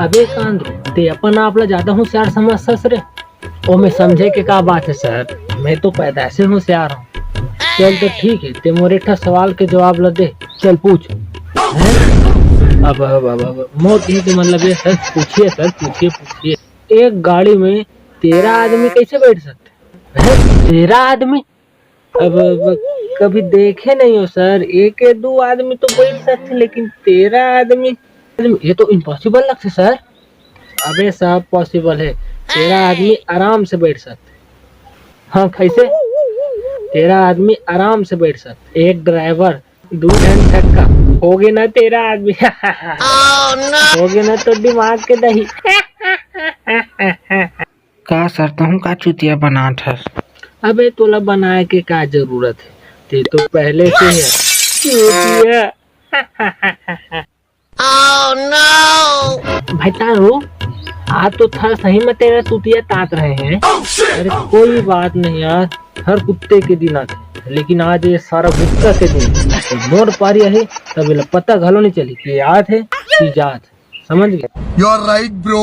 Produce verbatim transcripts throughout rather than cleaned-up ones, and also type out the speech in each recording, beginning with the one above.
अबे कांदरू, ते अपन आप ला ज्यादा होशियार समझथस रे। ओमे समझे के का बात है सर, मैं तो पैदा से होशियार हूँ। चल तो ठीक है, ते मोर एक ठा सवाल के जवाब ला दे। चल पूछ। हैं? अब, अब, अब, अब मोर कहे के मतलब ये सर, पूछिए सर, पूछिए, पूछिए। एक गाड़ी में तेरह आदमी कैसे बैठ सकते हैं? तेरह आदमी? अब, अब कभी देखे नहीं हो सर, एक या दो आदमी तो बैठ सकते, लेकिन तेरह आदमी, ये तो इम्पॉसिबल लगते सर। अबे साहब, पॉसिबल है, तेरह आदमी आराम से बैठ सकते। हाँ, कैसे? तेरह आदमी आराम से बैठ सकते, एक ड्राइवर, दू झन चक्का, हो गए ना तेरह आदमी। हो गए ना तो दिमाग के दही। का सर, तहूँ का चुतिया बनात हस? अबे, तोला बनाए के का जरूरत है, ते तो पहले से है चुतिया। भाई तारू, आज तो थर सही में तेरा चुतिया तात रहे हैं। अरे कोई बात नहीं यार, हर कुत्ते के दिन आते, लेकिन आज ये सारा गुस्सा के दिन है। मोर पारी है, तब एला पता घलो नहीं चली कि ये आत है कि जात है, समझ गए? You are right, bro.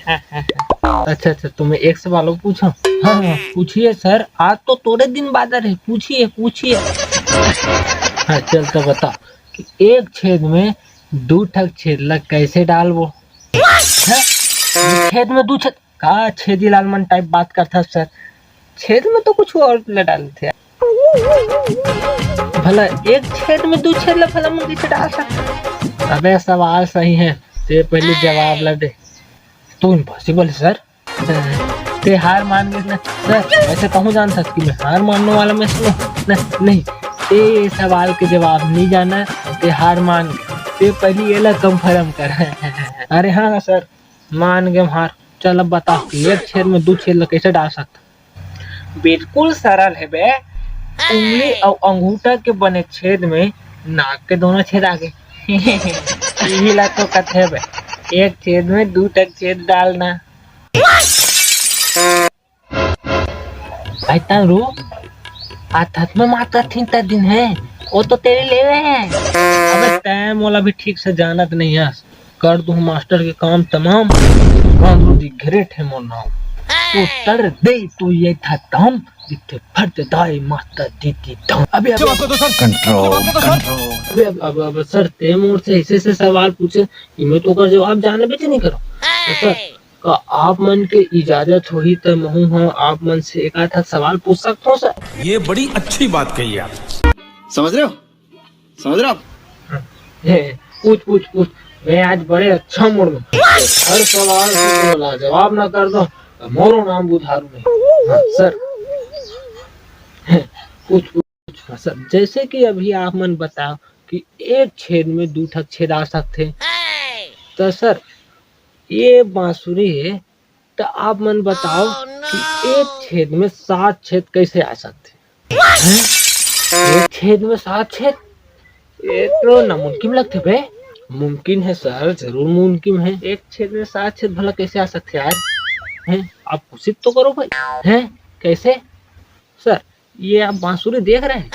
अच्छा अच्छा, तुम्हें एक सवाल और पूछा। हाँ हाँ, पूछिए सर, आज तो तोरे दिन बादर है, पूछिए पूछिए। हाँ चल तो बता कि एक छेद में दू ठक छेद ला कैसे डालबो? हैं? छेद में दू छेद का, छेदी लाल मन टाइप बात करता सर। छेद में तो कुछ और ला डालते हैं। भला एक छेद में दू छेद ला भला मन कैसे डाल सकता? अबे सवाल सही है, ते पहले जवाब ला दे। तू इम्पॉसिबल है सर। ते हार मान गए ना सर। वैसे कहूँ जान सकती मैं हार मानने वाला मैं सुनो ना, नहीं। ते ये सवाल के जवाब नहीं जाना, ते हार मान गए। ते पहले ये ला कंफर्म कर। अरे हाँ सर, मान गए हार। चल अब बता कि एक छेद में दू छेद ला कैसे डाल सकता? बिल्कुल सरल है बे, उंगली अउ अंगूठा के बने छेद में नाक के दोनों छेद आ गए। यही ला तो कथे बे, एक छेद में दू ठक छेद डालना। भाई तारू, आथत में माता थिन ता दिन है, वो तो तेरे लेवे हैं। अबे तैं मोला भी ठीक से जानत नहीं है। कर दूं मास्टर के काम तमाम, कांदरू दी ग्रेट है मोर नाम। तो तर दे तू ये था ताम, जिथे फट दाई मास्टर दी दी धाम। अबे, अबे। Control, control. अबे, अब, अब, अब सर, ते मोर से ऐसे ऐसे सवाल पूछे कि मैं तो ओकर जवाब जाने भी नहीं करो। तो सर, का आप मन के इजाजत होही त महू ह आप मन से एक आध सवाल पूछ सकथों सर? ये बड़ी अच्छी बात कही आप। समझ रहे हो? समझ रहे हो आप? हे, पूछ, पूछ, पूछ। मैं आज बड़े अच्छा मूड में। हर सवाल के तो लाजवाब ना कर दो, तो मोरो नाम बुधारू नहीं। हाँ, सर। हे, पूछ, पूछ। हाँ, सर, जैसे कि अभी आप मन बताओ कि एक छेद में दू ठक छेद आ सकथे। तो सर, ये बांसुरी है, तो आप मन बताओ कि एक छेद में सात छेद कैसे आ सकथे? हैं? एक छेद में सात छेद? ये तो नामुमकिन लगथे बे। मुमकिन है सर, जरूर मुमकिन है। एक छेद में सात छेद भला कैसे आ सकथे यार? हैं? आप कोशिश तो करो भाई। हैं? कैसे? सर, ये आप बांसुरी देख रहे हैं?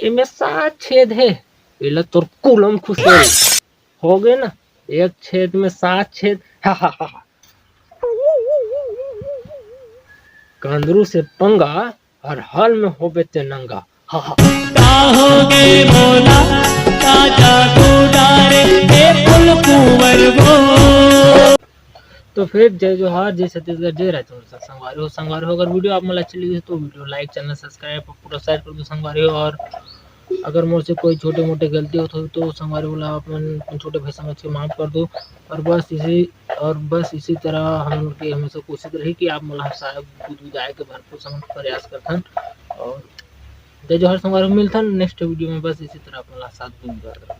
इनमें सात छेद है। एला तोर कुलम खुश हो। हो गए ना, एक छेद में सात छेद। कांदरू से पंगा, हर हाल में होबे ते नंगा। का हो गए भोला, का जादू डारे, ए फुल कुंवर वो। तो फिर जय जोहार, जय छत्तीसगढ़, जय रायचंद्र संगवारी हो। संगवारी हो, अगर वीडियो आप मन ला अच्छी लगी तो वीडियो लाइक, चैनल सब्सक्राइब और पूरा शेयर कर दो संगवारी हो। और अगर मोर से कोई छोटे मोटे गलती होत हो तो संगवारी हो ला आप मन छोटे भाई समझ के माफ कर दो। और बस इसी, और बस इसी तरह हम लोग की हमेशा कोशिश रही कि आप मन ला हंसाए, गुदगुदाए के भरपूर समझ प्रयास करथन। और जय जोहार संगवारी हो, मिलथन नेक्स्ट वीडियो में। बस इसी तरह आप मन ला साथ गुदगुदाए रखो।